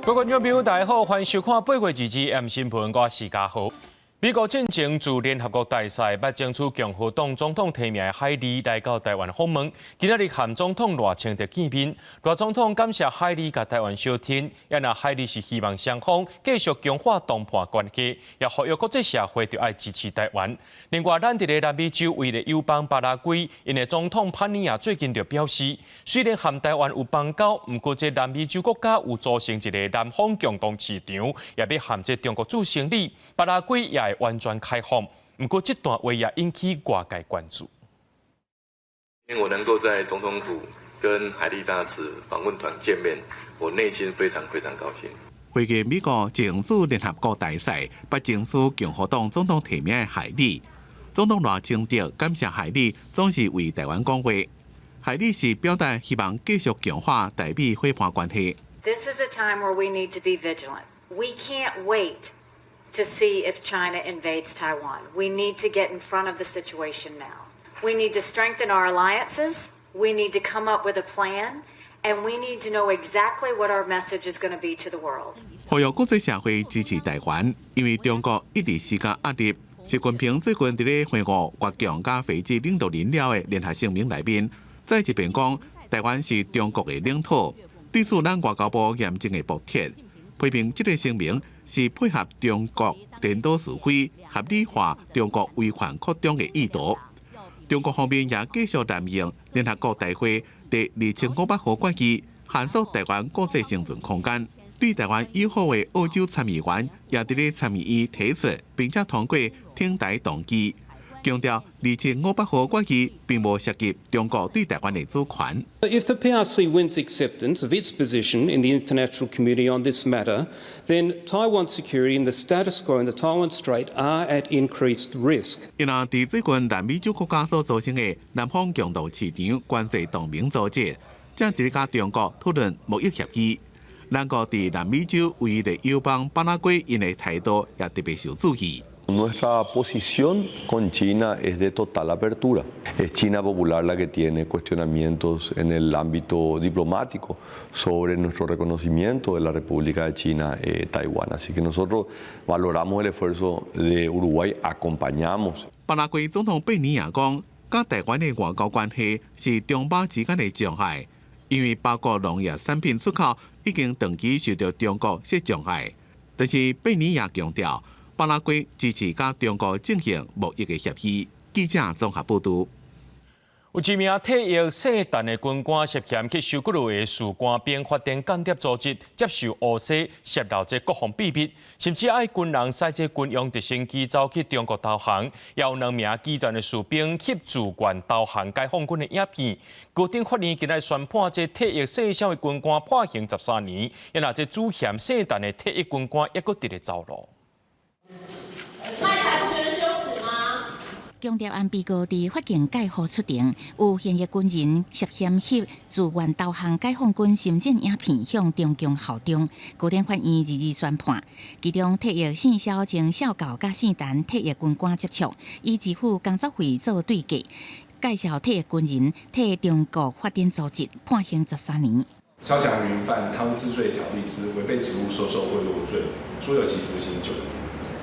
各位觀眾朋友，大家好，歡迎收看《8月22日 M 新聞》，我是嘉豪。美國進前駐聯合國大使、欲爭取共和黨總統提名的海利來到台灣訪問，今仔日和總統賴清德見面。賴總統感謝海利共台灣相挺，也若海利是希望雙方繼續強化談判關係，也呼籲國際社會著愛支持台灣。另外，咱佇咧南美洲唯一的友邦巴拉圭，𪜶的總統潘尼亞最近就表示，雖然和台灣有邦交，毋過這南美洲國家有組成一个南方共同市場，也欲和這中國做生理，巴拉圭也會完全開放。毋過這段話也引起外界關注。我能夠在總統府跟海利大使訪問團見面，我內心非常非常高興。會見美國前駐聯合國大使、欲爭取共和黨總統提名的海利，總統賴清德感謝海利總是為台灣講話。海利是表達希望繼續強化台美夥伴關係。 This is a time where we need to be vigilant. We can't wait to see if China invades Taiwan. We need to get in front of the situation now. We need to strengthen our alliances. We need to come up with a plan. And we need to know exactly what our message is going to be to the world. 呼籲國際社會支持台灣，因為中國一直施加壓力。習近平最近佇咧會晤越強佮斐濟領導人了的聯合聲明內面，再一遍講台灣是中國的領土。對此，咱外交部嚴正的駁斥，批評這个聲明是配合中國顛倒是非、合理化中國威權擴張的意圖。中國方面也繼續濫用聯合國大會第2500號決議，限縮台灣國際生存空間。對台灣友好的澳洲參議員也佇咧參議院提出，並且通過挺台動議，強調2500號決議並無涉及中國對台灣的主權。 If the PRC wins acceptance of its position in the international community on this matter, then Taiwan's security and the status quo in the Taiwan Strait are at increased risk. 因為佇最近南美洲國家所組成的南方共同市場關稅同盟組織，正佇咧佮中國討論貿易協議。咱國佇南美洲唯一的友邦巴拉圭，𪜶的態度也特別受注意。 Nuestra posición con China es de total apertura. Es China Popular la que tiene cuestionamientos en el ámbito diplomático sobre nuestro reconocimiento de la República de China, Taiwán. Así que nosotros valoramos el esfuerzo de Uruguay, acompañamos. 巴拉圭總統貝尼亞講，佮台灣的外交關係是中巴之間的障礙，因為巴國農業產品出口已經長期受到中國設障礙。但是貝尼亞強調，巴拉圭支持佮中國進行貿易的協議。記者綜合報導。有一名退役姓陳的軍官涉嫌去收幾落个士官兵發展間諜組織，接受烏西洩露這國防秘密，甚至愛軍人駛這軍用直升機走去中國投降，也有兩名基層的士兵翕自願投降解放軍的影片。高等法院今日宣判這退役姓蕭的軍官判刑13年，也若這主嫌姓陳的退役軍官猶閣佇咧走路。賣台不覺得羞恥嗎？強調案被告佇法庭蓋號出庭，有現役軍人涉嫌翕自願投降解放軍心戰影片向中共效忠，高等法院22日宣判，其中退役姓蕭前少校佮姓陳退役軍官接觸，以支付工作費做對價，介紹退役軍人替中國發展組織，判刑十三年。蕭祥雲犯貪污治罪條例之違背職務收受賄賂罪，處有期徒刑9年。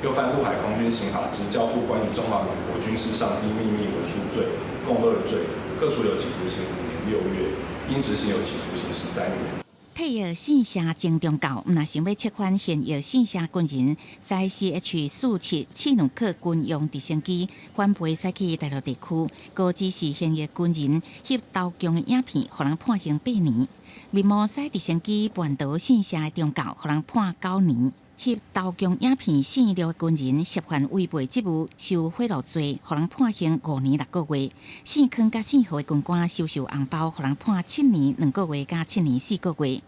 又犯陸海空軍刑法之交付關於中華民國軍事上之秘密文書罪，共二罪，各處有期徒刑5年6月，應執行有期徒刑13年。退役姓謝前中校，毋若想欲策反現役姓謝軍人，駛 CH-47契努克軍用直升機返飛駛去大陸地區，閣指示現役軍人翕投降的影片，予人判刑8年。密謀駛直升機叛逃姓謝的中校，予人判9年。翕投降影片姓廖的軍人涉犯違背職務受賄賂罪，予人判刑5年6個月。姓康佮姓何的軍官收受紅包，予人判7年2個月佮7年4個月。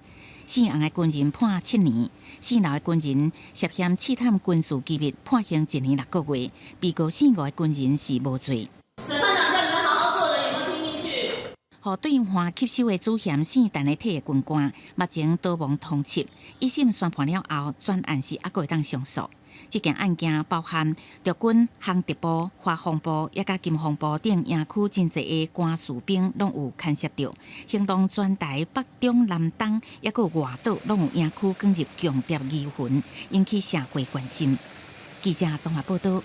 姓洪的軍人判7年，姓劉的軍人涉嫌刺探軍事機密，判刑1年6個月。被告姓吳的軍人是無罪。審判長叫你們好好做的，有沒有聽進去？予對岸吸收的主嫌姓陳的退役軍官，目前逃亡通緝。一審宣判了後，專案是猶閣會當上訴。這件案件包含陸軍航特部、華防部，抑佮金防部等營區真濟的官士兵攏有牽涉著，行動全台北中南東，抑閣外島攏有營區捲入共諜疑雲，引起社會關心。記者綜合報道。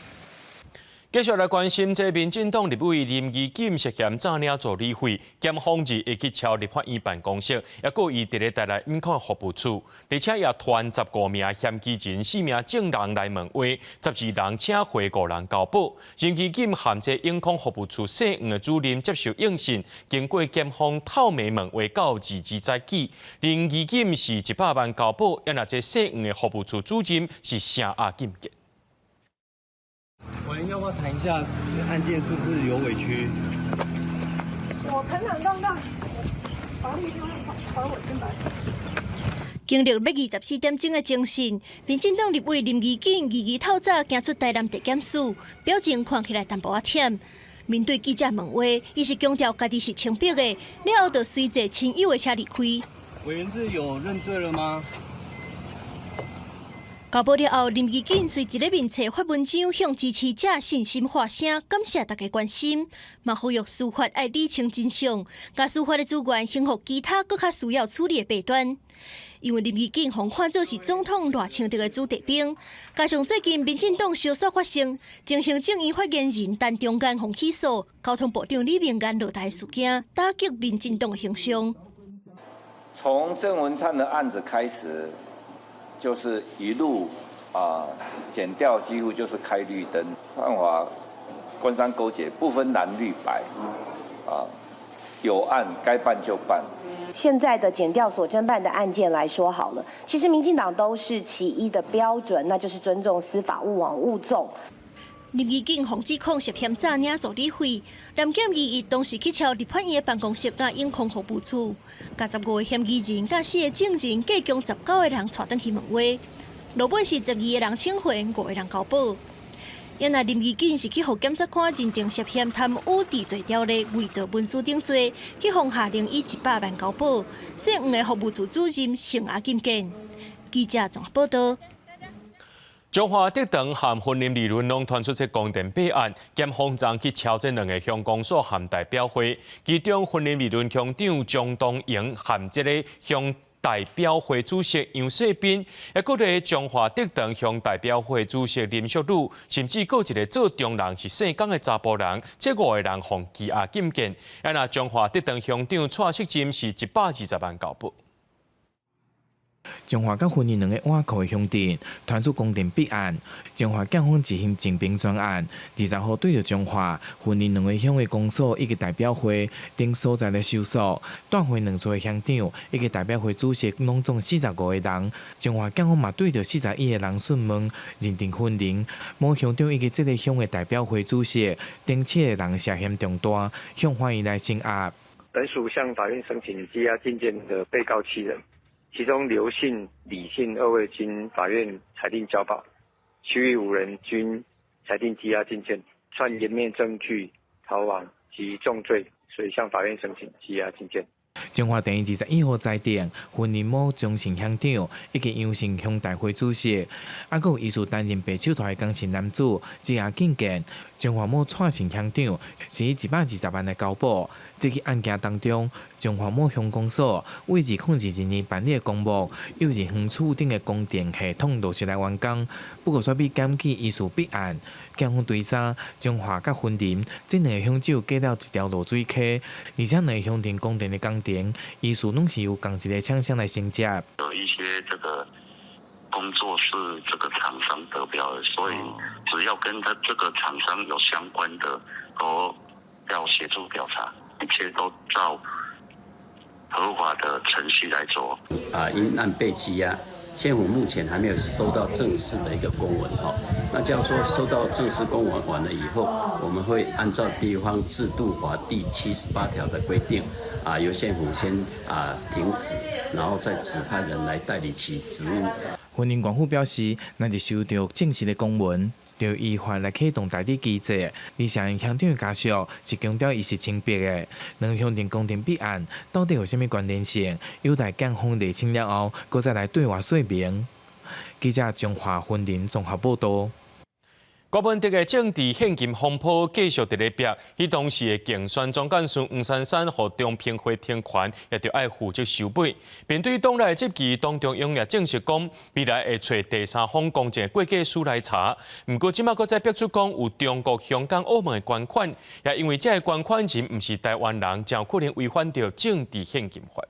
繼續來關心，這民進黨立委林宜錦涉嫌詐領助理費，檢方日會去敲立法院辦公室，抑閣伊佇咧台內五控服務處，而且也傳15名嫌疑人、四名證人來問話，12人請回五人交保。林宜錦和這永康服務處姓黃的主任接受應訊，經過檢方透明問話到二二早起，林宜錦是100萬交保，抑若這姓黃的服務處主任是聲押禁見。喂，要不要談一下案件是不是有委屈？我坦坦蕩蕩，法律一定會還我清白。經歷欲24點鐘的偵訊，民進黨立委林宜錦二二透早行出台南地檢署，表情看起來淡薄仔忝。面對記者問話，伊是強調家己是清白的，了後就隨坐親友的車離開。委員是有認罪了嗎？交保了後，林宜錦隨佇咧面冊發文章，向支持者信心發聲，感謝大家關心，嘛呼籲司法愛理清真相，共司法的資源還予其他閣較需要處理的弊端。因為林宜錦予看做是總統賴清德的子弟兵，加上最近民進黨燒紲發生前行政院發言人陳忠干予起訴，交通部長李明彥落台事件，打擊民進黨的形象。從鄭文燦的案子開始，就是一路啊，檢調幾乎就是開綠燈，犯法官商勾結，不分藍綠白，啊，有案該辦就辦。現在的檢調所偵辦的案件來說好了，其實民進黨都是其一的標準，那就是尊重司法，勿枉勿縱。林宜錦予指控涉嫌詐領助理費，南檢21當時去敲立法院的辦公室佮永康服務處，共15個嫌疑人佮四個證人，計共19個人帶轉去問話。落尾是12個人請回，五個人交保。原來林宜錦是去予檢察官認定涉嫌貪污治罪條例偽造文書等罪，去予下令以100萬交保。姓黃的服務處主任聲押禁見。記者綜合報道。彰化竹塘和雲林二崙攏傳出這光電弊案，檢方昨去敲這兩個鄉公所和代表會，其中雲林二崙鄉長張東榮和這個鄉代表會主席楊世斌，抑閣咧彰化竹塘鄉代表會主席林淑女，甚至閣一個做中人是姓江的查埔人，這五個人予羈押禁見。啊，若彰化竹塘鄉長蔡適金是120萬交保。彰化佮雲林兩个倚靠的鄉鎮傳出光電弊案，彰化檢方執行偵辦專案，20號對著彰化、雲林兩個鄉的公所以及代表會等所在來搜索，帶回兩處的鄉長以及代表會主席，攏總45個人。彰化檢方嘛對著41個人訊問，認定雲林某鄉長以及這个鄉的代表會主席等七個人涉嫌重大，向法院來聲押。本署向法院申請羈押禁見的被告七人。其中劉姓、李姓二位經法院裁定交保，其餘五人均裁定羈押禁見，串顏面證據逃亡及重罪，所以向法院申請羈押禁見。彰化地院21號裁定，雲林某張姓鄉長以及楊姓鄉代會主席，啊，閣有疑似擔任白手套的江姓男子，羈押禁見。彰化某蔡姓鄉長是以120萬來交保。這起案件當中，彰化某鄉公所為2022年辦理的公務，幼稚園厝頂的供電系統陸續來完工，不過煞被檢舉疑似弊案。檢方追查彰化佮雲林這兩个鄉只有隔了一條濁水溪，而且兩个鄉鎮供電的工程，疑似攏是由仝一个廠商來承接。有一些這個工作是這個廠商得標的，所以只要跟他這個廠商有相關的，都要協助調查，一切都照合法的程序來做。啊，因案被羈押，縣府目前還沒有收到正式的一個公文哈。那假如說收到正式公文完了以後，我們會按照地方制度法第78條的規定，啊，由縣府先啊停止，然後再指派人來代理其職務。雲林縣府表示，若是收到正式的公文，就依法來啟動代理機制。而且鄉長的家屬是強調伊是清白的，兩鄉鎮工程弊案到底有啥物關聯性，有待檢方釐清了後，閣再來對外說明。記者張華雲林綜合報導。柯文哲的政治獻金風波繼續佇咧逼，彼當時的競選總幹事黃珊珊予中評會停權，也著愛負責收尾。面對黨內質疑，黨中央也證實講，未來會揣第三方公正會計師來查。毋過這馬閣再逼出講有中國、香港、澳門的捐款，也因為這个捐款人毋是台灣人，誠有可能違反著政治獻金法。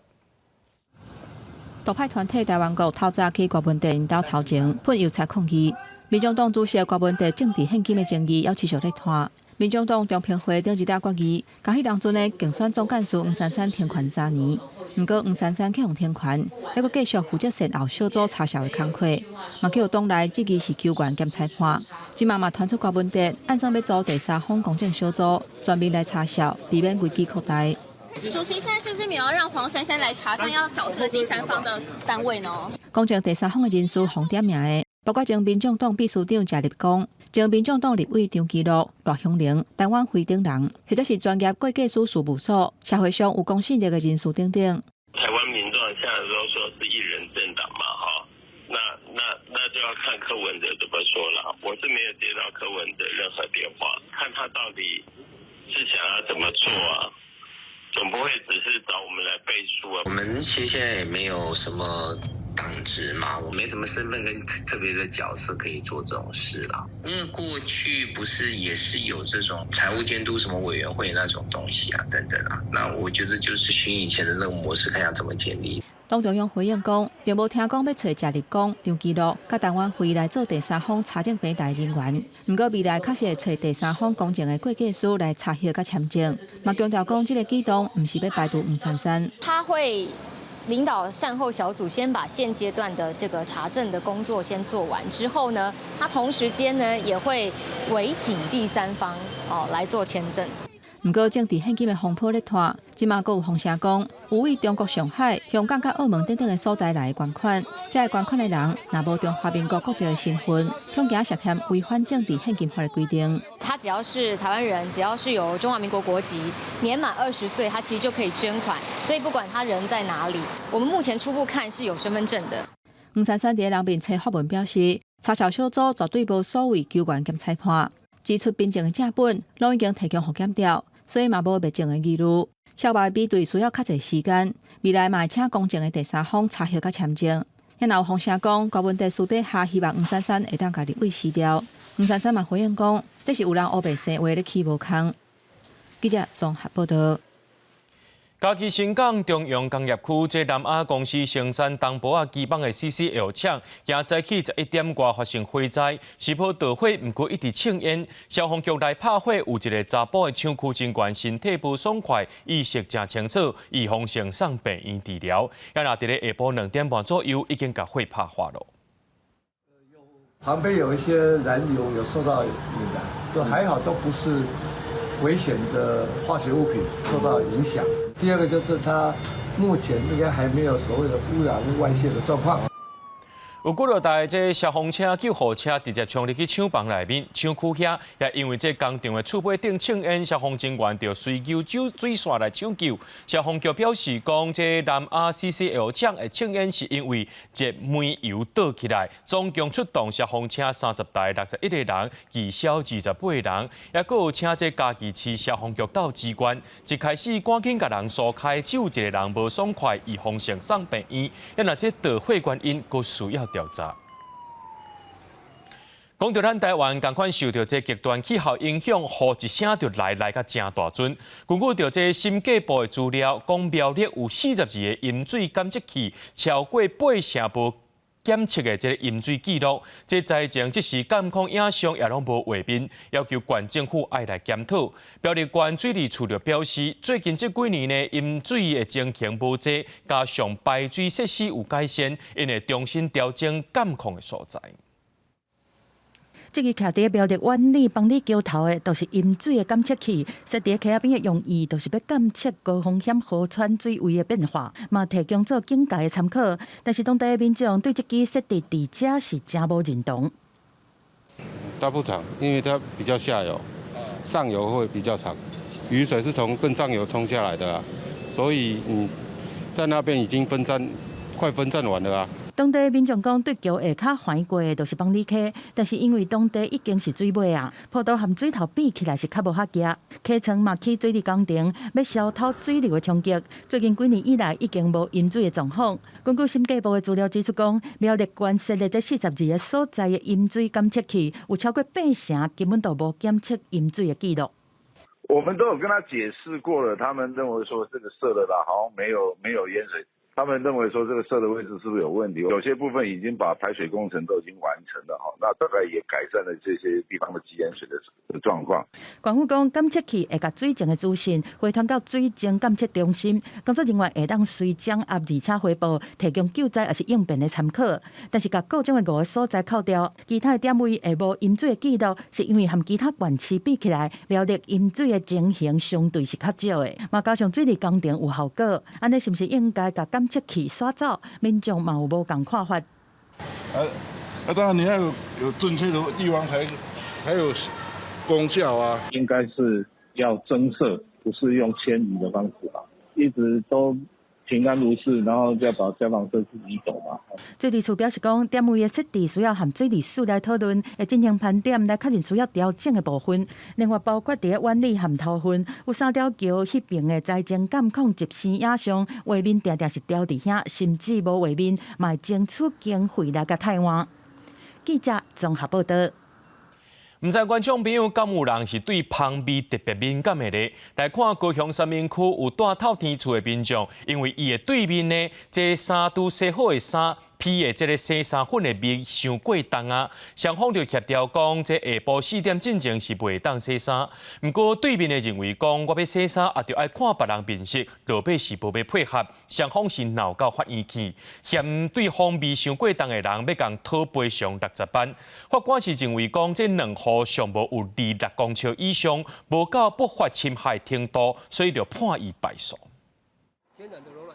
獨派團體台灣國透早去柯文哲𪜶兜頭前噴油漆抗議。民眾黨主席柯文哲政治獻金的爭議猶持續咧拖。民眾黨中評會頂一日決議，共彼當陣的競選總幹事黃珊珊停權3年。毋過黃珊珊去予停權，猶閣繼續負責善後小組查數的工課，嘛去予黨內質疑是球員兼裁判。這馬嘛傳出柯文哲按算欲組第三方公正小組，全面來查數，避免危機擴大。主席，現在是不是沒有要讓黃珊珊來查證，要找這個第三方的單位呢？公正第三方的人士予點名的，包括前民眾黨秘書長謝立功、前民眾黨立委張其祿、賴香伶、陳婉飛等人，或者是專業會計師事務所、社會上有公信力的人士等等。台灣民眾現在都說是一人政黨嘛，哈，那就要看柯文哲怎麼說了。我是沒有接到柯文哲任何電話，看他到底是想要怎麼做啊？總不會只是找我們來背書啊？我們其實現在也沒有什麼黨職嘛，我沒什麼身份跟特別的角色可以做這種事啦。因為過去不是也是有這種財務監督什麼委員會那種東西啊，等等啊。那我覺得就是循以前的那個模式，看下怎麼建立。黨中央回應講，並無聽講欲揣謝立功、張其祿佮陳婉飛來做第三方查證平台人員。毋過未來確實會揣第三方公正的會計師來查核佮簽證。嘛強調講，這个舉動毋是欲排除黃珊珊。他會領導善後小組，先把現階段的這個查證的工作先做完之後呢，他同時間呢也會委請第三方哦來做簽證。毋過政治獻金的風波咧拖，這馬閣有風聲講，有位中國上海、香港佮澳門等等的所在來的捐款，這个捐款的人若無中華民國國籍的身份，恐驚涉嫌違反政治獻金法的規定。他只要是台灣人，只要是有中華民國國籍，年滿20歲，他其實就可以捐款。所以不管他人在哪裡，我們目前初步看是有身份證的。黃珊珊佇人面冊發文表示，查數小組絕對無所謂球員兼裁判，指出憑證的正本攏已經提供予檢調。所以嘛無滅證的疑慮，小白比對需要較濟時間，未來嘛會請公正的第三方查核佮簽證。也若有風聲講，柯文哲私底下希望黃珊珊會當共立委辭掉。黃珊珊嘛回應講，這是有人烏白生話咧起無空。記者綜合報導。嘉義新港中陽工業區這南亞公司生產銅箔仔機房的 CCL 廠，今早起11點外發生火災，是無著火，毋過一直衝煙。消防局來拍火，有一个查埔的廠區人員身體無爽快，意識誠清楚，預防性送病院治療。也若佇咧下晡2點半左右，已經共火拍化囉。旁邊有一些燃油有受到引燃，就還好，都不是危險的化學物品受到影響。第二個就是它目前應該還沒有所謂的污染物外洩的狀況。有幾落台這消防車、救護車直接衝入去廠房內面，廠區遐也因為這工廠的厝尾頂衝煙，消防人員就隨救水線來搶救。消防局表示講，這南亞 CCL 廠的衝煙是因為這煤油倒起來，總共出動消防車30台，61個人，義消28人，也閣有請這嘉義市消防局鬥支援。一開始趕緊共人疏開，只有一個人無爽快，預防性送病院。也若這著火原因，閣需要調查。講到咱台灣，仝款受著這極端氣候影響，雨一聲就來來甲誠大陣。根據著這審計部的資料，講苗栗有42個飲水監測器，超過8成無檢測的這个飲水記錄。這災情即時監控影像也攏無畫面，要求縣政府愛來檢討。苗栗縣水利處就表示，最近這幾年呢，飲水的情形無濟，加上排水設施有改善，𪜶會重新調整監控的所在。這个徛佇苗栗苑裡枋里橋頭的，就是飲水的監測器，設佇溪仔邊的用意，就是欲監測高風險河川水位的變化，嘛提供做警戒的參考。但是當地的民眾對這支設置佇遮是誠無認同。它不長，因為它比較下游，上游會比較長。雨水是從更上游沖下來的，所以在那邊已經分散，快分散完了啊。當地民眾講，對橋下跤橫過的就是枋里溪，但是因為當地已經是水尾啊，坡度和水頭比起來是較無較急。溪床嘛起水利工程，欲消透水流的衝擊。最近幾年以來，已經無淹水的狀況。根據審計部的資料指出，講苗栗縣設立這42個所在的淹水監測器，有超過八成根本都無檢測淹水的記錄。我們都有跟他解釋過了，他們認為說這個設的啦，好像沒有淹水。他們認為說這個設的位置是不是有問題？有些部分已經把排水工程都已經完成了，哈，那大概也改善了這些地方的積淹水的狀況。縣府講監測器會共水情的資訊回傳到水情監測中心，工作人員會當隨掌握而且回報，提供救災抑是應變的參考。但是共各種的五個所在扣掉，其他的點位會無淹水的記錄，是因為和其他縣市比起來，苗栗淹水的情形相對是較少的。嘛加上水利工程有效果，按呢是毋是應該共監測器刷走？民眾嘛有無仝看法。啊啊！當然你要有正確的地方才有功效啊。應該是要增設，不是用遷移的方式吧？一直都平安無事，然後就把消防設施移走嘛。水利署表示講，點位的設置需要和水利署來討論，會進行盤點來確認需要調整的部分。另外，包括佇咧苑裡和頭份有三條橋彼爿的災情監控集聲影像畫面，定定是調佇遐，甚至無畫面，嘛會爭取經費來共替換。記者綜合報道。毋知觀眾朋友敢有人是對芳味特別敏感的咧？來看高雄三民區有蹛透天厝的民眾，因為伊的對面呢，這衫拄洗好的衫披的這个洗衫粉的味傷過重啊，雙方就協調講，這下晡4點進前是袂當洗衫。毋過對面的認為講，我欲洗衫也著愛看別人面色，落尾是無欲配合，雙方是鬧到法院去，嫌對方味傷過重的人欲共討賠償60萬。法官是認為講，這兩戶上無有26公尺以上，無到不法侵害程度，所以就判伊敗訴。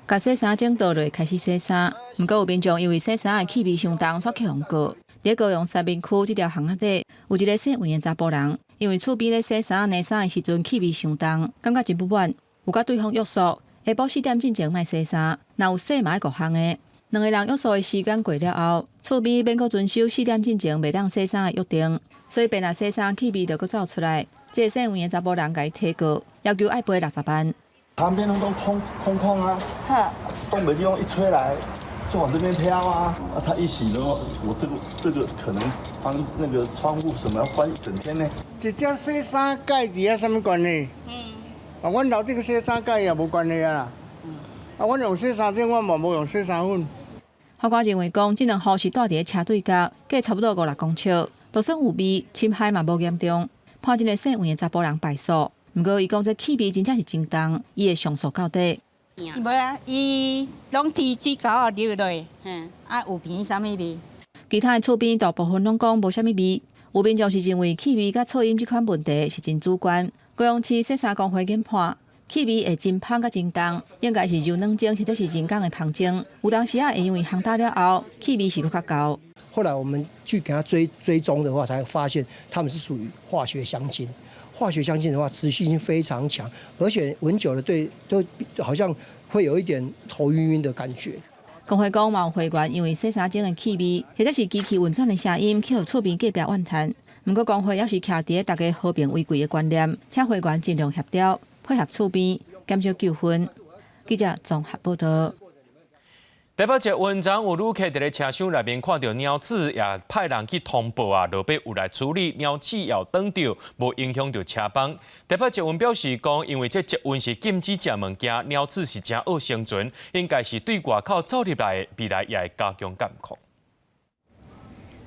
共洗衫精倒落開始洗衫，毋過有民眾因為洗衫的氣味傷重，煞去予告。佇高雄三民區這條巷仔底，有一个姓黃的查埔人，因為厝邊咧洗衫、晾衫的時陣氣味傷重，感覺真不滿，有佮對方約束，下晡4點進前莫洗衫，若有洗嘛愛五項的。兩个人約束的時間過了後，厝邊免閣遵守四點進前袂當洗衫的約定，所以便來洗衫氣味就閣走出來。這个姓黃的查埔人共伊提告，要求愛賠60萬。旁邊攏空空曠啊，東北季風一吹來，就往這邊飄啊。啊，他一洗的話，我這個可能幫那個窗戶什麼要關一整天呢。這隻洗衫佮伊佇遐啥物關係？啊，阮樓頂洗衫佮伊也無關係啊。啊，阮用洗衫精，我嘛無用洗衫粉。法官認為講，這兩戶是蹛佇咧車對角，隔差不多五六公尺，就算有味，侵害嘛無嚴重，判這个姓黃的查埔人敗訴。毋過，伊講這氣味真正是真重，伊會上訴到底。無啊，伊攏提水溝仔流落，啊有鼻啥物味？其他的厝邊大部分攏講無啥物味，有民眾是認為氣味佮噪音這款問題是真主觀。高雄市洗衫工會研判，氣味會真芳佮真重，應該是柔軟精或者是人工的芳精。有當時仔會因為烘焦了後，氣味是閣較厚。後來我們去給他追蹤的話，才發現他們是屬於化學香精。化學香精的話，持續性非常強，而且聞久了對都好像會有一點頭暈暈的感覺。工會講，嘛有會員因為洗衫精的氣味，或者是機器運轉的聲音，去予厝邊隔壁怨嘆。毋過工會猶是徛佇咧大家和平為貴的觀念，請會員盡量協調，配合厝邊，減少糾紛。記者綜合報道。台北捷運昨有旅客佇咧車廂內面看著貓鼠，也派人去通報啊，落尾有來處理貓鼠也擋著，無影響著車班。台北捷運表示講，因為這捷運是禁止食物件，貓鼠是誠愛生存，應該是對外口走入來的，未來也會加強監控。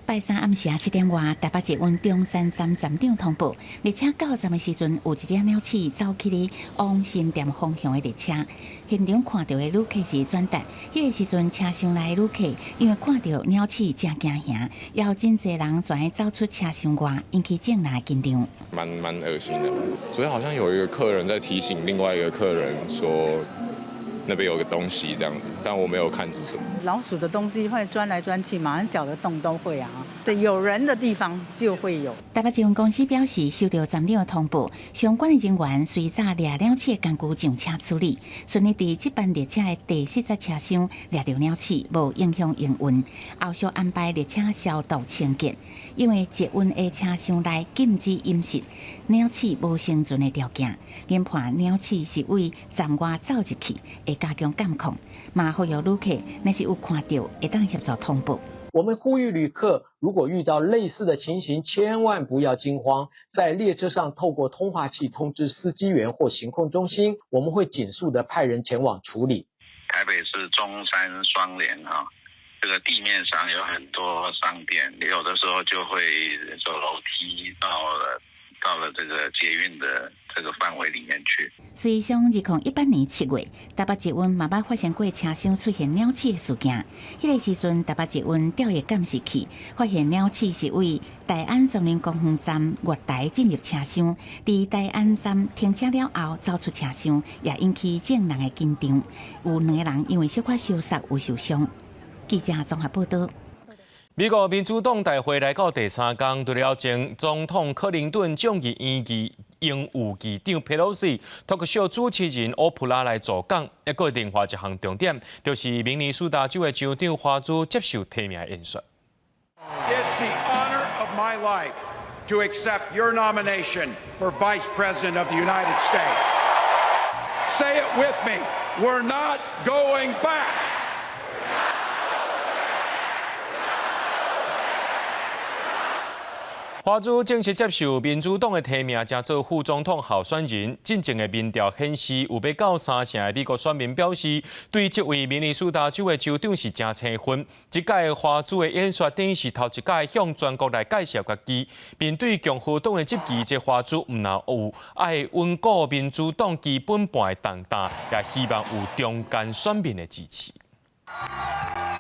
拜三暗時7點外，台北捷運中山站站長通報，列車到站的時陣，有一隻貓鼠走去咧往新店方向的列車。現場看著的旅客是轉達，彼个時陣車廂內的旅客因為看著貓鼠誠驚嚇，也有真濟人全走出車廂外，引起眾人的緊張。蠻噁心的。昨天好像有一個客人在提醒另外一個客人說，那邊有個東西這樣子，但我沒有看是什麼。老鼠的東西會鑽來鑽去嘛，很小的洞都會啊。對，有人的地方就會有。台北捷運公司表示，收到站長的通報，相關的人員隨早掠鳥鼠的工具上車處理，順利佇這班列車的第四節車廂掠著鳥鼠，無影響營運。後續安排列車消毒清潔，因為捷運的車廂內禁止飲食，鳥鼠無生存的條件。研判鳥鼠是對站外走入去，會加強監控。嘛呼籲旅客，若是有看著，會當協助通報。我們呼籲旅客，如果遇到類似的情形，千萬不要驚慌，在列車上透過通話器通知司機員或行控中心，我們會盡速的派人前往處理。台北市中山雙連啊，這個地面上有很多商店，有的時候就會走樓梯到了這個捷運的這個範圍裡面去。隨從2018年7月，台北捷運嘛捌發生過車廂出現鳥鼠的事件。彼個時陣，台北捷運調閱監視器，發現鳥鼠是對大安森林公園站月台進入車廂，佇大安站停車了後走出車廂，也引起眾人的緊張。有兩個人因為小可相捒有受傷。記者綜合報道。美國民主黨大會來到第三工，除了前總統克林頓眾議院榮譽議長佩洛西、脫口秀主持人歐普拉來主講，抑閣另外一項重點，就是明尼蘇達州的州長華茲接受提名演說。 It's the honor of my life to accept your nomination for Vice President of the United States. Say it with me. We're not going back. 華茲正式接受民主黨的提名，成做副總統候選人。進前的民調顯示，有欲到三成的美國選民表示，對這位明尼蘇達州的州長是誠青分。這屆華茲的演說等於是頭一擺向全國來介紹家己。面對共和黨的質疑，這華茲毋但有愛穩固民主黨基本盤的重擔，也希望有中間選民的支持。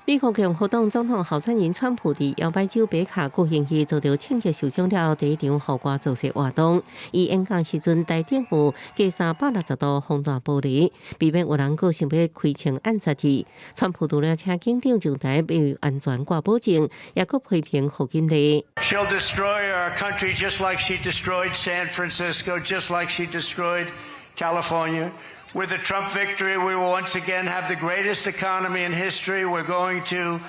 美國共和黨總統候選人川普佇搖擺州北卡舉行伊遭著槍擊受傷了後，第一場戶外造勢活動。伊演講時陣，台頂有加360度防彈玻璃，避免有人閣想欲開槍暗殺伊。川普除了請警長上台為安全掛保證，也閣批評賀錦麗。 She'll destroy our country just like she destroyed San Francisco, just like she destroyed California. With the Trump victory, we will once again have the greatest economy in history. We're going to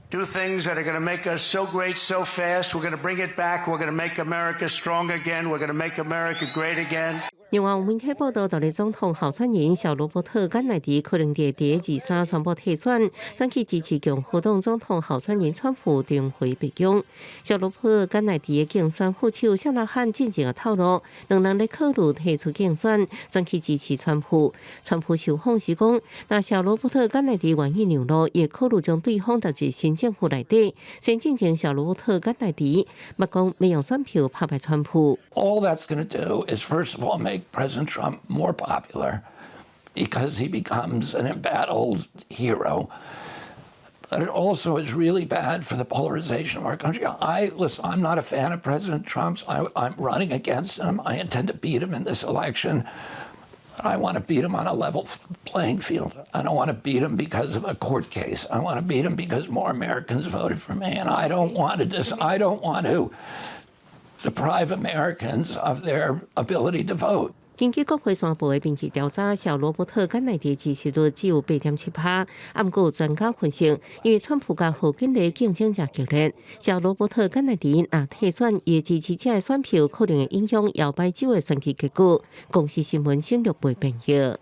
do things that are going to make us so great so fast. We're going to bring it back. We're going to make America strong again. We're going to make America great again. 另外，有媒體報道，獨立總統候選人小羅伯特·甘乃迪可能佇第二三宣布退選，轉去支持共和黨總統候選人川普重回白宮。小羅伯特·甘乃迪的競選副手謝拉漢進前也透露，兩人咧考慮退出競選，轉去支持川普。川普受訪時講，若小羅伯特·甘乃迪願意讓路，會考慮將對方納入新政府內底。雖然進前小羅伯特·甘乃迪嘛講欲用選票拍敗川普。 All that's going to do is, first of all, make President Trump more popular because he becomes an embattled hero. But it also is really bad for the polarization of our country. I listen, I'm not a fan of President Trump's. I'm running against him. I intend to beat him in this election. I want to beat him on a level playing field. I don't want to beat him because of a court case. I want to beat him because more Americans voted for me, and I don't want to deprive Americans of their ability to vote. 根據國會山報的民意調查，小羅伯特甘乃迪支持率只有8.7趴。毋過有專家分析，因為川普佮賀錦麗競爭誠激烈，小羅伯特甘乃迪若退選，伊的支持者的選票可能會影響搖擺州的選舉結果。公視新聞沈玉培編譯。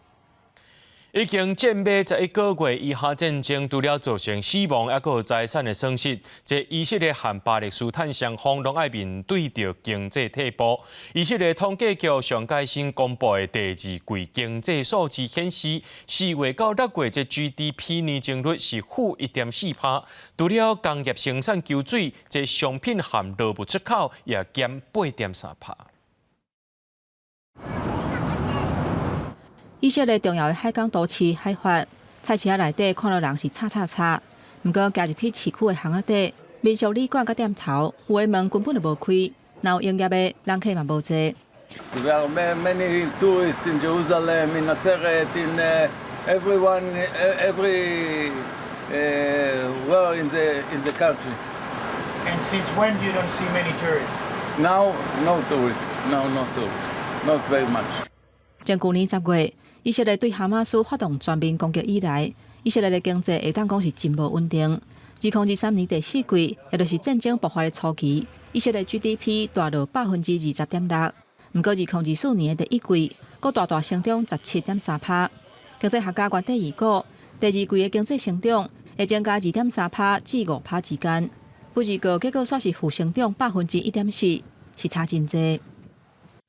已經戰馬11個月，以哈戰爭除了造成死亡，抑閣有財產的損失。這以色列和巴勒斯坦雙方攏愛面對著經濟退步。以色列統計局上蓋新公布的第二季經濟數字顯示，4月到6月這 GDP 年增率是-1.4趴。除了工業生產縮水，這商品和勞務出口也減8.3趴。以色列重要的海港都市海法，菜市仔內底看著人是吵吵吵。毋過行入去市區的巷仔底，民宿旅館佮店頭，有的門根本就無開，若有營業的人客嘛無濟。 There are many tourists in Jerusalem, in Natzeret, in Everyone, every where in the country. And since when you don't see many tourists? Now, no tourists. No, no tourists. Not very much. 從舊年10月，以色列對哈馬斯發動全面攻擊以來，以色列的經濟會當講是真無穩定。2023年第四季，也就是戰爭爆發的初期，以色列 GDP 大落20.6%。毋過2024年的第一季，閣大大成長17.3%。經濟學家原底預估，第二季的經濟成長會增加2.3%至5%之間。不過結果煞是負成長1.4%，是差真濟。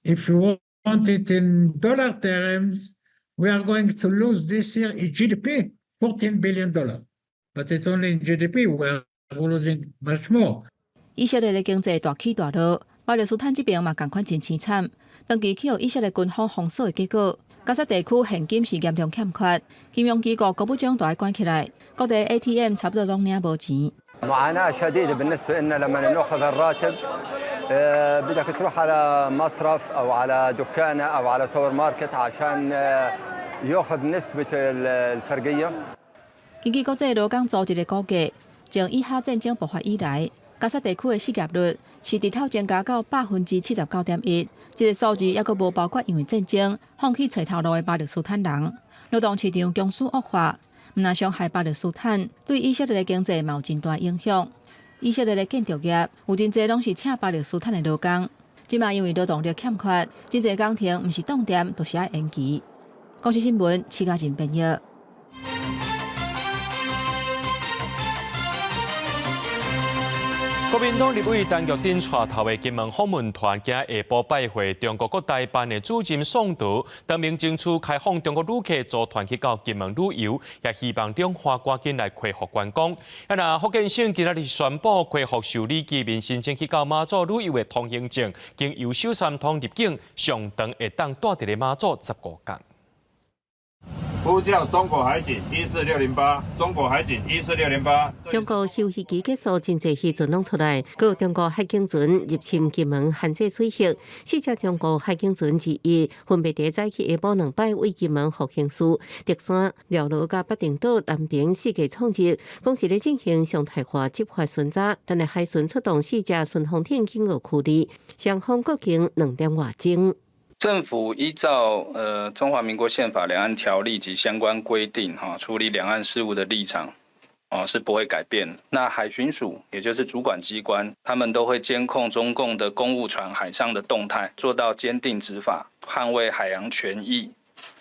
If you want it in dollar terms, we are going to lose this year in GDP $14 billion. But it's only in GDP, we are losing much more. 以色列的經濟大起大落，巴勒斯坦這邊嘛仝款真凄慘。長期去予以色列軍方封鎖的結果，加沙地區現金是嚴重欠缺，金融機構國不將都愛關起來，各地 ATM 差不多攏領無錢。 معاناة شديدة بالنسبة لنا لما ناخذ الراتب بدك تروح على مصرف او على دكانه او على سوبر ماركت عشان ياخذ نسبة الفرقية。根據國際勞工組織的估計，從以哈戰爭爆發以來，加沙地區的失業率是直透增加到79.1%，這個數字猶閣無包括因為戰爭放棄揣頭路的巴勒斯坦人。勞動市場供需惡化，毋但傷害巴勒斯坦，對以色列的經濟嘛有真大影響。以色列的建築業有真濟攏是請巴勒斯坦的勞工，這馬因為勞動力欠缺，真濟工程毋是當點，就是愛延期。公視新聞，徐家仁編譯。國民黨立委陳玉珍帶頭的金門訪問團，今下晡拜會中國國台辦的主任宋濤，當面爭取開放中國旅客組團去到金門旅遊，也希望兩岸趕緊來恢復觀光。啊，若福建省今仔日宣布恢復受理居民申請去到馬祖旅遊的通行證，經由小三通入境，上長會當蹛佇咧馬祖15天。呼叫中國海警14608，中國海警14608。中國休漁期結束，真濟漁船攏出來，閣有中國海警船入侵金門限制水域。四隻中國海警船之一，分別佇早起下晡兩擺對金門復興寺、竹山、寮羅佮北碇島南爿四界闖入，講是咧進行常態化執法巡查。但係海巡出動四隻巡防艇警告處理，雙方各經2點外鐘。政府依照中華民國憲法、兩岸條例及相關規定，哈，處理兩岸事務的立場，哦，是不會改變。那海巡署，也就是主管機關，他們都會監控中共的公務船海上的動態，做到堅定執法、捍衛海洋權益、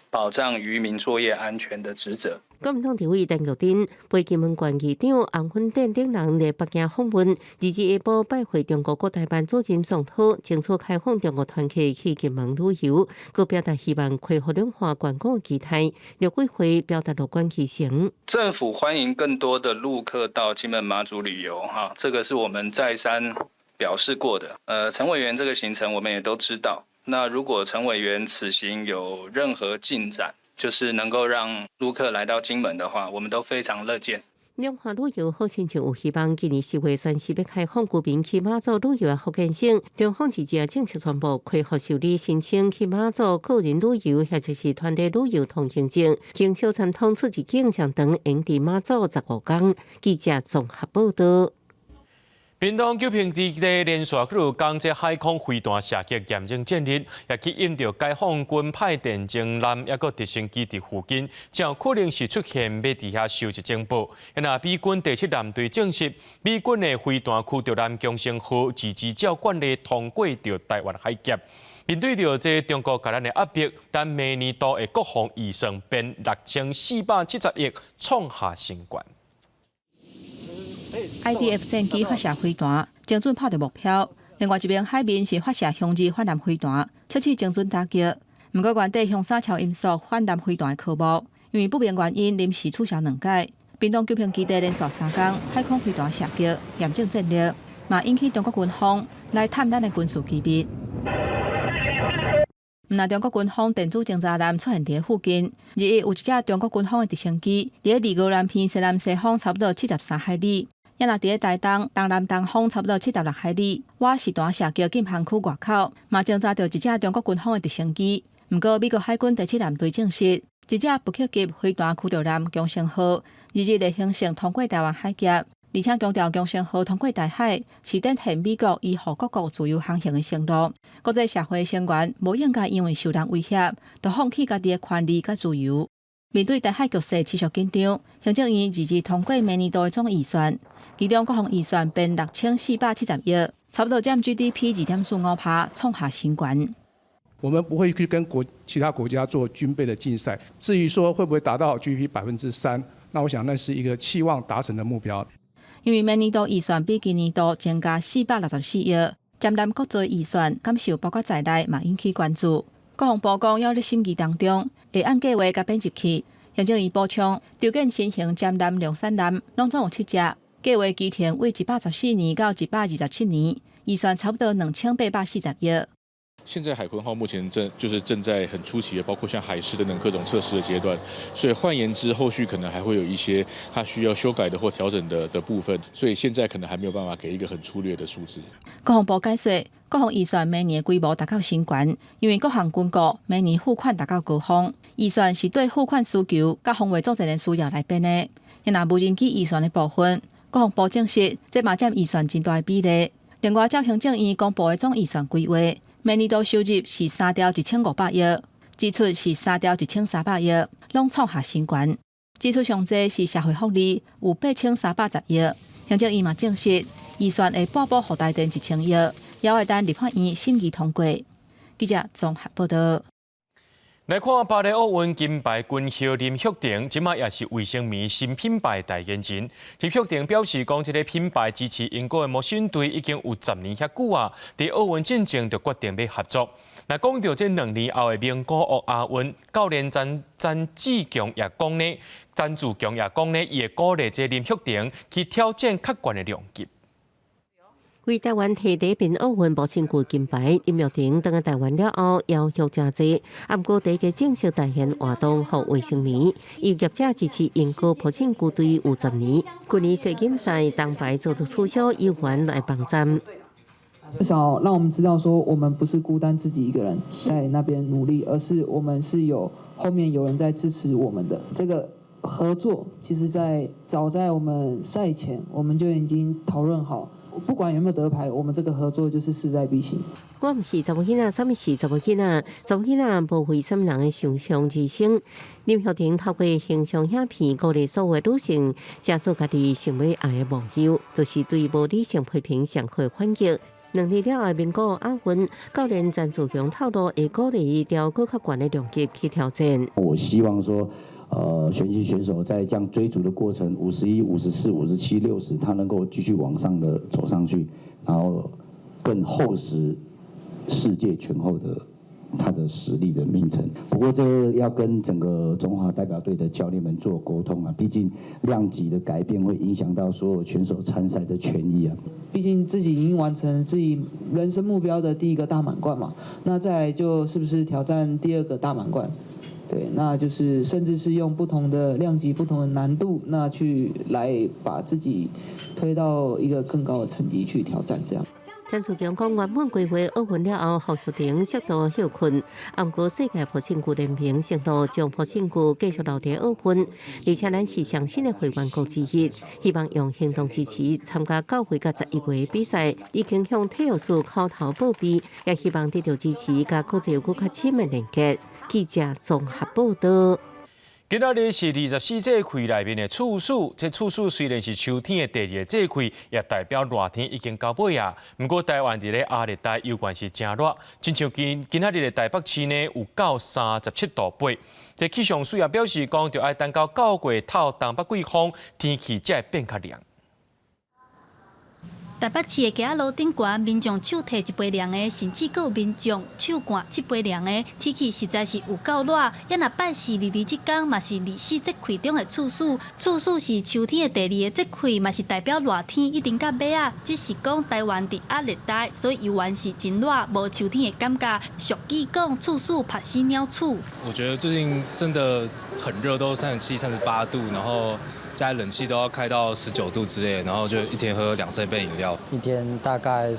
保障漁民作業安全的職責。國民黨立委陳玉珍、陪金門縣議長洪粉典等人來北京訪問，二日下晡拜會中國國台辦主任宋濤，爭取開放中國團客去金門旅遊，閣表達希望恢復兩岸觀光的期待。陸委會表達樂觀其成。政府歡迎更多的陸客到金門馬祖旅遊，哈，這個是我們再三表示過的。陳委員這個行程我們也都知道。那如果陳委員此行有任何進展，就是能夠讓陸客來到金門的話，我們都非常樂見。兩岸旅遊好親像有希望，今年10月宣示欲開放居民去馬祖旅遊的福建省，中方直接正式宣布恢復受理申請去馬祖個人旅遊或者是團體旅遊通行證，經小三通出入境上長會當佇馬祖15天。記者綜合報道。屏東九評基地連續去講這海空飛彈射擊嚴重戰力，也吸引著解放軍派電偵艦，抑閣直升機佇附近，真有可能是出現欲佇遐收集情報。若美軍第七艦隊證實，美軍的飛彈驅逐艦強生號自治照慣例通過著台灣海峽。面對著這中國共咱的壓迫，咱明年度的國防預算變6470億，創下新高。 IDF 戰機發射飛彈，精準拍著目標。另外一邊海面是發射雄二反艦飛彈，測試精準打擊。毋過原底雄三超音速反艦飛彈的科目，因為不明原因臨時取消兩屆。屏東九評基地連續3工海空飛彈射擊，嚴正戰力，嘛引起中國軍方來探咱的軍事機密。毋但中國軍方電子偵察艦出現佇附近，二日有一隻中國軍方的直升機佇咧離宜蘭偏西南西方差不多73海里。也若佇咧台東東南東方差不多76海里，瓦實彈射擊禁航區外口，嘛偵查著一隻中國軍方的直升機。毋過美國海軍第七艦隊證實，一隻北克級飛彈驅逐艦共生號，2日的行程通過台灣海峽，而且強調共生號通過台海是展現美國維護各國自由航行的承諾。國際社會成員無應該因為受人威脅，就放棄家己的權利佮自由。面對台海局勢持續緊張，行政院2日通過明年度的總預算，其中國防預算編6470億，差不多佔 GDP 2.45%，創下新高。我們不會去跟其他國家做軍備的競賽。至於說會不會達到 GDP 3%，那我想那是一個期望達成的目標。因為明年度預算比今年度增加464億，占咱國際預算感受包括在內，嘛引起關注。國防部講猶咧審議當中，會按計劃共編入去。行政院補充，籌建新型戰艦、量產艦，攏總有七隻，計劃期程為114年到127年，預算差不多2840億。現在海鯤號目前正就是正在很初期的，包括像海試等等各種測試的階段，所以換言之，後續可能還會有一些它需要修改的或調整的部分，所以現在可能還沒有辦法給一個很粗略的數字。國防部解說，國防預算每年規模達到新高，因為各項軍購每年付款達到高峰，預算是對付款需求佮防衛作戰的需要來編的。若無人機預算的部分，國防部證實，這嘛佔預算真大的比例。另外，照行政院公布的總預算規劃，明年度收入是3兆1500億，支出是3兆1300億，攏創下新高。支出上濟是社會福利，有8310億。行政院嘛證實，預算會撥補予台電1000億，猶會等立法院審議通過。記者綜合報道。來看巴黎奧運金牌軍後林育廷，這馬也是衛生棉新品牌代言人。林育廷表示講，這个品牌支持英國的魔神隊已經有10年遐久啊，佇奧運進前就決定欲合作。若講著這2年後的名古屋亞運，教練詹詹志強也講呢，詹志強也講呢，伊會鼓勵這林育廷去挑戰較懸的量級。為台灣提第一面奧運無身具金牌，林育廷轉來台灣了後，要求誠濟。毋過第一個正式代言活動予衛生棉，由業者支持英國抱枕球隊有10年，去年世錦賽銅牌遭到取消，有緣來幫贊。至少讓我們知道說，我們不是孤單自己一個人在那邊努力，而是我們是有後面有人在支持我們的。這個合作，其實在早在我們賽前，我們就已經討論好。不管有沒有得牌，我們這個合作就是勢在必行。我毋是查某囡仔，啥物是查某囡仔？查某囡仔無為啥物人的想象而生。林育廷透過形象影片鼓勵所有女性，正做家己想欲愛的模樣，就是對無理性批評上好的反擊。2年了後，名古屋亞運教練詹志強透露，會鼓勵伊調閣較懸的量級去挑戰。我希望說，拳擊選手在這樣追逐的過程，51、54、57、60，他能夠繼續往上的走上去，然後更厚實世界拳後的他的實力的名稱。不過這要跟整個中華代表隊的教練們做溝通啊，畢竟量級的改變會影響到所有選手參賽的權益啊。畢竟自己已經完成自己人生目標的第一個大滿貫嘛，那再來就是不是挑戰第二個大滿貫？對，那就是甚至是用不同的量級、不同的難度，那去來把自己推到一個更高的層級去挑戰，這樣。詹志強講，原本規劃奧運了後，予育廷適度歇睏，毋過世界抱枕球聯盟承諾將抱枕球繼續留佇奧運，而且咱是上新的會員國之一，希望用行動支持參加9月佮11月比賽，已經向體育署口頭報備，也希望得到支持，佮國際有閣較深的連結。記者綜合報道。今仔日是24節氣內面的處暑，這處暑雖然是秋天的第二個節氣，也代表熱天已經到尾啊。毋過台灣佇咧亞熱帶，猶原是誠熱，親像今仔日的台北市呢，有到37.8度。這氣象署也表示講，著愛等到9月透東北季風，天氣才會變較涼。台北市的街仔路頂懸，民眾手提一杯涼的，甚至閣有民眾手摶七杯涼的，天氣實在是有夠熱。也若拜四二二這工嘛是24節氣中的處暑，處暑是秋天的第二个節氣，嘛是代表熱天一定到尾仔。只是講台灣佇亞熱帶，所以猶原是真熱，無秋天的感覺。俗語講處暑拍死鳥鼠。我覺得最近真的很熱，都37、38度，然後家裡冷氣都要開到19度之類，然後就一天喝兩三杯飲料。一天大概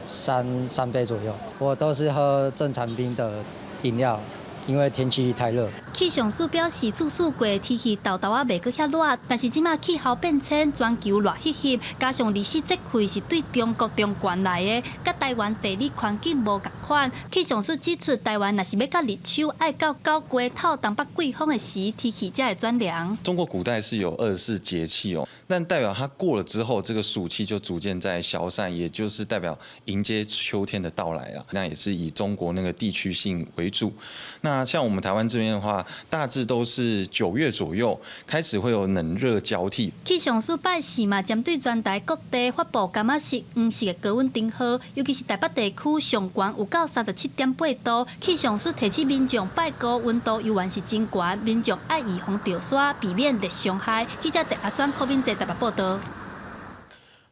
三杯左右，我都是喝正常冰的飲料，因為天氣太熱。氣象署表示，處暑過天氣沓沓仔袂閣遐熱，但是這馬氣候變遷，全球熱翕翕，加上二十四節氣是對中國中懸來的，佮台灣地理環境無仝款。氣象署指出，台灣若是欲到立秋，愛到九月透東北季風的時，天氣才會轉涼。中國古代是有24節氣哦，但代表它過了之後，這個暑氣就逐漸在消散，也就是代表迎接秋天的到來了。那也是以中國那個地區性為主。那像我們台灣這邊的話，大致都是9月左右開始會有冷熱交替。氣象署拜四嘛，針對全台各地發布柑仔色、黃色的高溫燈號，尤其是台北地區上懸有到37.8度。氣象署提醒民眾，拜五溫度猶原是真懸，民眾愛預防著沙，避免熱傷害。記者鄭阿選、柯敏哲台北報道。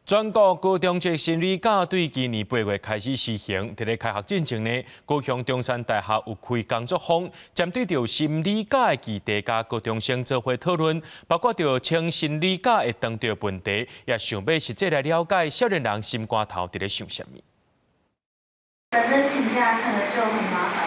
全國高中職心理假對今年8月開始施行，佇咧開學進前呢，高雄中山大學有開工作坊，針對著心理假的議題，佮高中生做伙討論，包括著請心理假會當著問題，也想欲實際來了解少年人心肝頭佇咧想啥物。反正請假可能就很麻煩，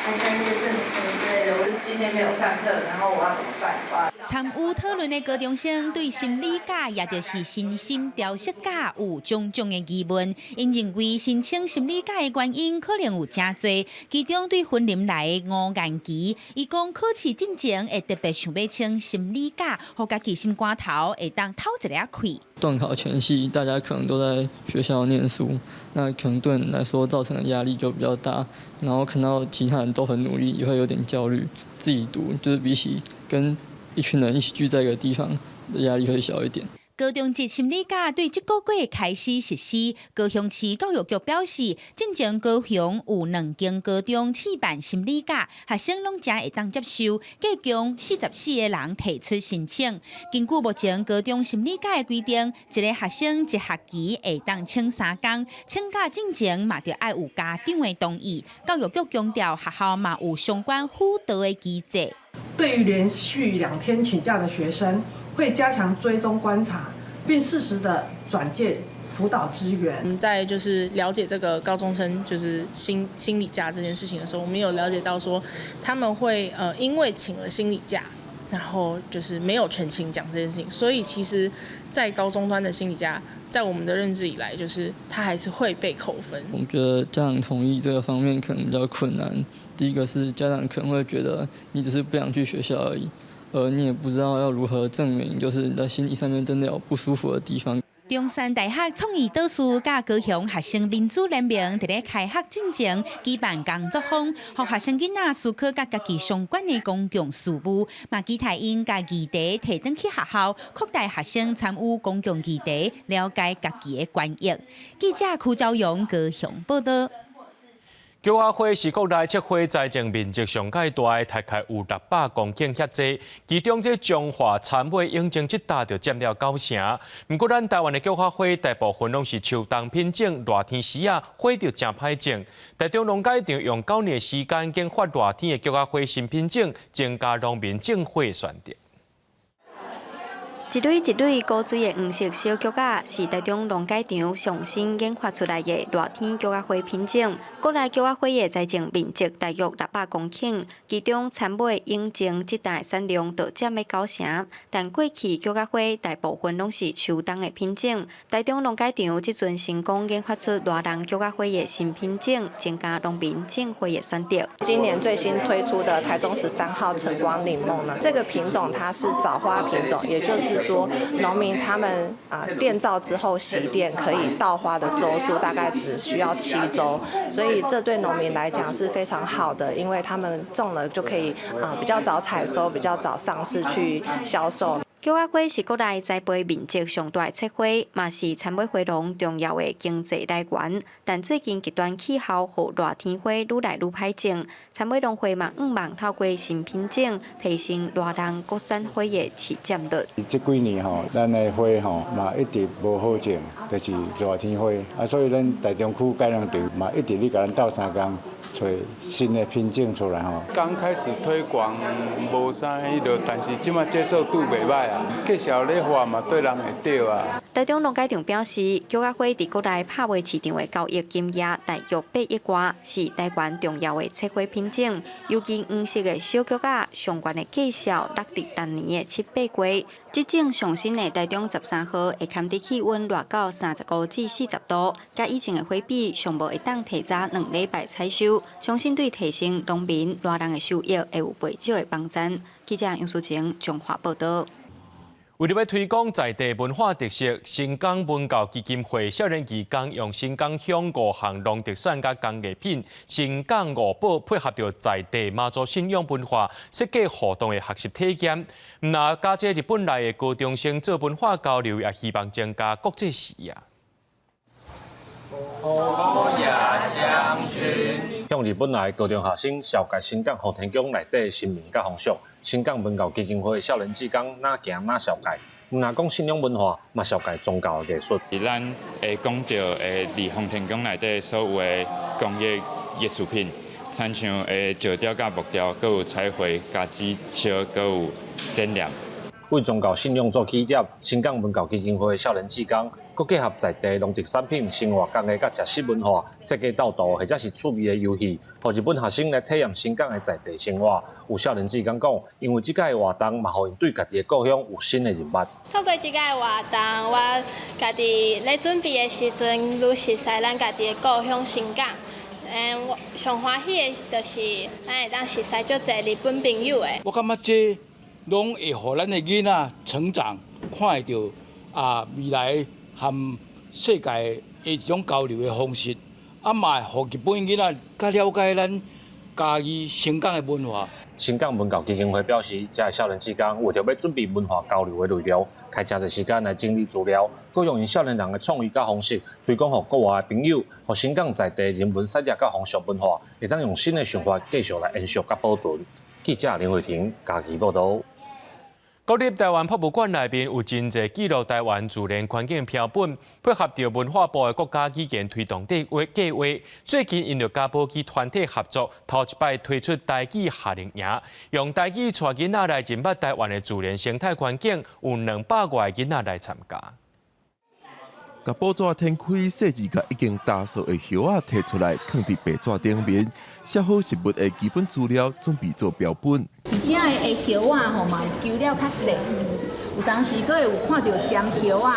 可能還跟一些證明什麼之類的。我今天沒有上課，然後我要怎麼辦？參與討論的高中生對心理假，也就是身心調適假，有種種的疑問。𪜶認為申請心理假的原因可能有誠濟，其中對雲林來的吳彥琪，伊講考試進前會特別想欲請心理假，予家己心肝頭會當透一下氣。段考前夕，大家可能都在學校念書，那可能對你來說造成的壓力就比較大。然後看到其他人都很努力，也會有點焦慮。自己讀就是比起跟一群人一起聚在一個地方，壓力會小一點。高中職心理假對這個月開始實施，高雄市教育局表示，進前高雄有兩間高中試辦心理假，學生攏誠會當接受，計共44個人提出申請。根據目前高中心理假的規定，一个學生一學期會當請3工，請假進前嘛著愛有家長的同意。教育局強調，學校嘛有相關輔導的機制。對於連續2天請假的學生，會加強追蹤觀察，並適時的轉介輔導資源。我們在就是了解這個高中生就是心理假這件事情的時候，我們有了解到說他們會因為請了心理假，然後就是沒有全勤獎這件事情，所以其實，在高中端的心理假，在我們的認知以來，就是他還是會被扣分。我覺得家長同意這個方面可能比較困難。第一個是家長可能會覺得你只是不想去學校而已。而你也不知道要如何證明，就是你在心理上面真的有不舒服的地方。中山大學創意導師佮高雄學生民主聯盟佇咧開學進前舉辦工作坊，予學生囡仔思考佮家己相關的公共事務，嘛期待𪜶共議題提轉去學校，擴大學生參與公共議題，了解家己的權益。記者柯昭陽高雄報道。菊仔花是國內切花栽種面積上蓋大的，大概有600公頃遐濟。其中這彰化杉尾永靖這搭就佔了九成。毋過咱台灣的菊仔花大部分攏是秋冬品種，熱天時啊花就誠歹種。台中農改場用9年的時間研發熱天的菊仔花新品種，增加農民種花的選擇。一蕊一蕊古錐的黃色小菊仔，是台中農改場上新研發出來的熱天菊仔花品種。國內菊仔花的栽種面積大約600公頃，其中杉尾、永靖這帶產量就佔了九成。但過去菊仔花大部分攏是秋冬的品種。台中農改場這陣成功研發出熱人菊仔花的新品種，增加農民種花的選擇。今年最新推出的台中13號晨光檸檬呢，這個品種它是早花品種，也就是說，農民他們啊墊造之後熄電可以到花的週數大概只需要7週，所以這對農民來講是非常好的，因為他們種了就可以啊比較早採收，比較早上市去銷售。菊仔花是國內栽培面積上大的切花，嘛是杉尾花農重要的經濟來源。但最近極端氣候予熱天花愈來愈歹種，杉尾農會嘛向望透過新品種提升熱人國產花的市佔率。這幾年吼，咱的花吼嘛一直無好種，就是熱天花啊，所以咱台中區改良場嘛一直咧共咱鬥相共。揣新的品種出來吼。剛開始推廣無啥彼落，但是這馬接受度袂䆀啊。繼續咧發嘛對人會著啊。台中農改場表示，菊仔花佇國內拍賣市場的交易金額大約8億外，是台灣重要的切花品種。尤其黃色的小菊仔，上懸的價數落佇逐年的七八月。這種上新的台中13號會堪佇氣溫熱到35至40度，佮以前的花比，上無會當提早2禮拜採收，相信對提升農民、賴人的收益會有袂少的幫助。記者楊淑晴彰化報導。為著欲推廣在地文化特色，新港文教基金會少年義工用新港鄉五項農特產佮工藝品，新港五寶配合著在地媽祖信仰文化設計互動的學習體驗。毋但佮這日本來的高中生做文化交流，也希望增加國際視野。將軍向日本來高中學生紹介新港奉天宮內底神明佮風俗，新港文教基金會少年志工哪行哪紹介，毋但講信仰文化，嘛紹介宗教的藝術。咱會講著佇奉天宮內底所有的工藝藝術品，親像石雕佮木雕，閣有彩繪、佮紙燒，閣有展覽。為宗教信仰做起點，新港文教基金會少年志工，閣結合在地農特產品、生活工藝佮食食文化，設計導圖或者是趣味的遊戲，予日本學生來體驗新港的在地生活。有少年志工講，因為這擺的活動嘛，予𪜶對家己的故鄉有新的認識。透過這擺的活動，我家己咧準備的時陣，愈熟悉咱家己的故鄉新港。我上歡喜的就是咱會當熟悉足濟日本朋友的。我感覺這攏會予咱的囡仔成長，看會著啊未來和世界的一種交流的方式，啊嘛會予日本囡仔較了解咱嘉義新港的文化。新港文教基金會表示，這个少年志工為著欲準備文化交流的內容，開誠濟時間來整理資料，閣用𪜶少年人的創意佮方式推廣予國外的朋友，予新港在地人文產業佮風俗文化，會當用新的想法繼續來延續佮保存。記者林慧婷嘉義報導。國立臺灣博物館內面有真濟記錄臺灣自然環境標本，配合著文化部的國家語言推動計劃，最近𪜶就佮母語團體合作，頭一擺推出台語夏令營，用台語帶囡仔來認捌臺灣的自然生態環境，有200外個囡仔來參加。共報紙展開，細緻共已經焦燥的葉仔提出來，囥佇白紙頂面，寫好植物的基本資料，準備做標本。而且的葉仔吼嘛，揪了較細，有當時閣會有看著針葉仔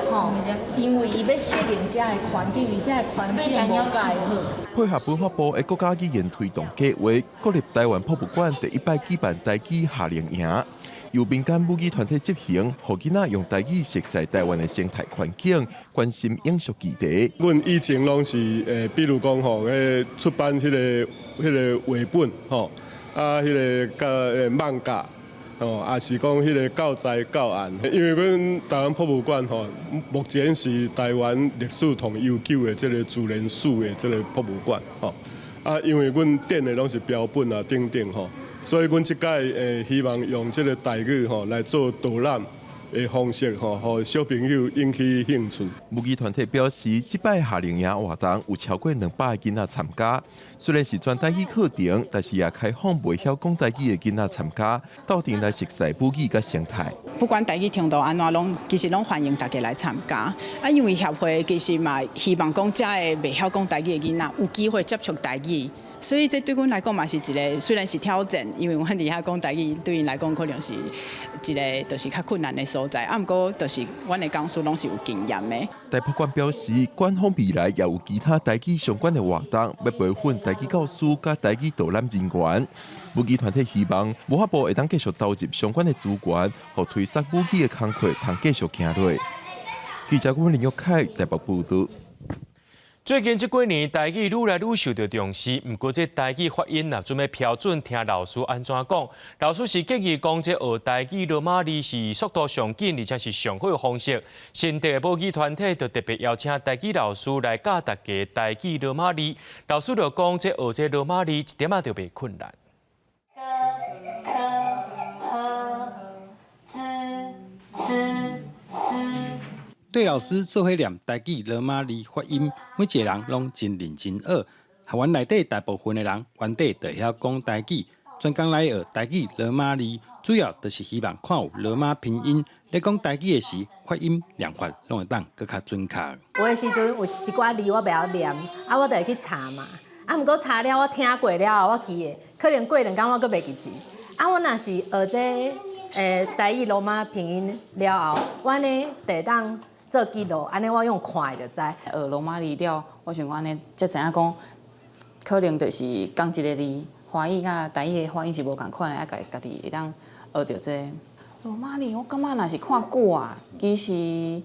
吼，因為伊欲適應遮的環境，伊遮的環境無蓋好。配合文化部的國家語言推動計劃，國立臺灣博物館第一擺舉辦台語夏令營，由民間母語團體執行，予囡仔用台語熟悉臺灣的生態環境，關心永續議題。阮以前攏是比如講吼，出版彼個繪本吼，啊，彼個佮漫畫，吼，也是講彼個教材教案。因為阮臺灣博物館吼，目前是臺灣歷史上悠久的這個自然史的這個博物館吼。啊，因為阮展的攏是標本啊等等吼，所以阮這擺希望用這個台語吼來做導覽的方式吼，予小朋友引起興趣。母語團體表示，這擺夏令營活動有超過200個囡仔參加。雖然是全台語課程，但是也開放袂曉講台語的囡仔參加，鬥陣來熟悉母語佮生態。不管台語程度按怎，攏其實攏歡迎大家來參加。啊，因為協會其實嘛希望講遮个袂曉講台語的囡仔有機會接觸台語。所以這對阮來講嘛是一個，雖然是挑戰，因為阮佇遐講台語，對𪜶來講可能是一個就是較困難的所在。啊，毋過就是阮的講師攏是有經驗的。臺博館表示，館方未來也有其他台語相關的活動，欲培訓台語教師佮台語導覽人員。母語團體希望文化部會當繼續投入相關的資源，予推廣母語的工課通繼續行落。記者阮林玉凱台北報導。最近這幾年，台語愈來愈受著重視。毋過，這台語發音若準欲標準，聽老師按怎講？老師是建議講，這學台語羅馬字是速度上緊，而且是上好的方式。新竹的母語團體就特別邀請台語老師來教大家台語羅馬字。老師就講，這學這羅馬字一點仔都袂困難。 G K H Z C S 綴老師做伙念台語羅馬字發音，每一個人攏真認真學。學院內底大部分的人原底就會曉講台語，專工來學台語羅馬字，主要就是希望看有羅馬拼音，咧講台語的時，發音、念法攏會當閣較準確。有的時陣有一寡字我袂曉念，啊，我就會去查嘛。啊，毋過查了我聽過了後，我記得，可能過兩工我閣袂記住。啊，我若是學這台語羅馬拼音了後，我按呢就會當做記錄，按呢我用看的就知。學羅馬字了，我想講按呢，才知影講，可能就是仝一个字，華語佮台語的發音是無仝款的，啊，家己會當學著這個羅馬字。我感覺若是看久啊，其實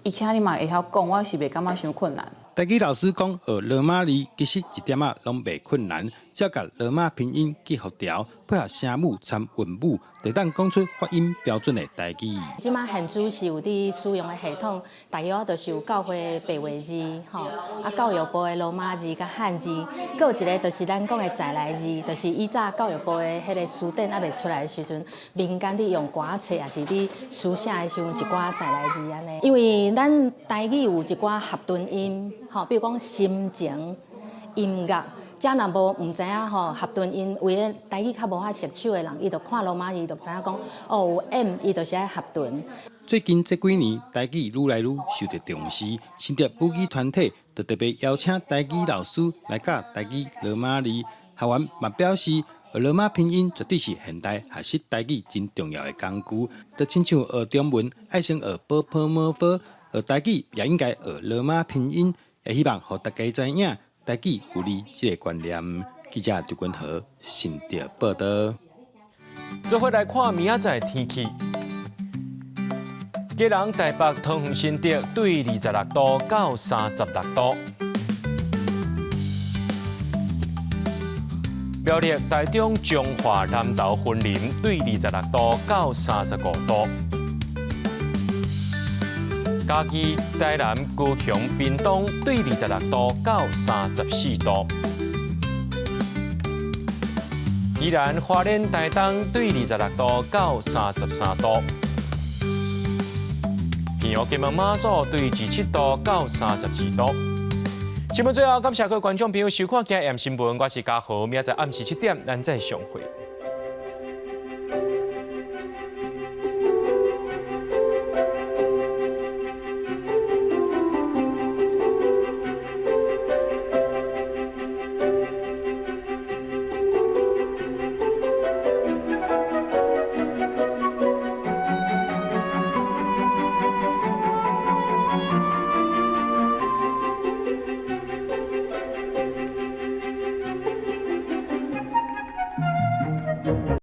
而且你嘛會曉講，我是袂感覺傷困難。台語老師講學羅馬字其實一點仔攏袂困難，只要共羅馬拼音記予牢，配合聲母摻韻母，就當講出發音標準的台語。這馬現主是有佇使用的系統，大約就是有教會白話字，吼，啊教育部的羅馬字佮漢字，閣有一個就是咱講的在來字，就是以早教育部的彼个辭典猶未出來的時陣，民間佇用歌冊抑是佇書寫的時陣，一寡在來字按呢。因為咱台語有一寡合頓音，吼，比如講心情、音樂。遮若無毋知影吼合頓音，為咧台語較無法熟手的人，伊就看羅馬字就知影講，哦有 M，伊就是愛合頓。最近這幾年，台語愈來愈受著重視，新竹母語團體就特別邀請台語老師來教台語羅馬字。學員嘛表示，學羅馬拼音絕對是現代學習台語真重要的工具。就親像學中文愛先學波潑摸佛，學台語也應該學羅馬拼音，也希望予大家知影台語有字這个觀念。記者張君和新竹報導。做伙來看明仔載天氣。基隆、台北、桃園、新竹對26度到36度。苗栗、台中、彰化、南投、雲林對26度到35度。嘉義、台南、高雄、屏東對26度到34度。宜蘭、花蓮、台東對26度到33度。澎湖、金門、馬祖對27度到32度。新聞最後，感謝各位觀眾朋友收看今日新聞，我是嘉豪，明仔載暗時7點，咱再相會。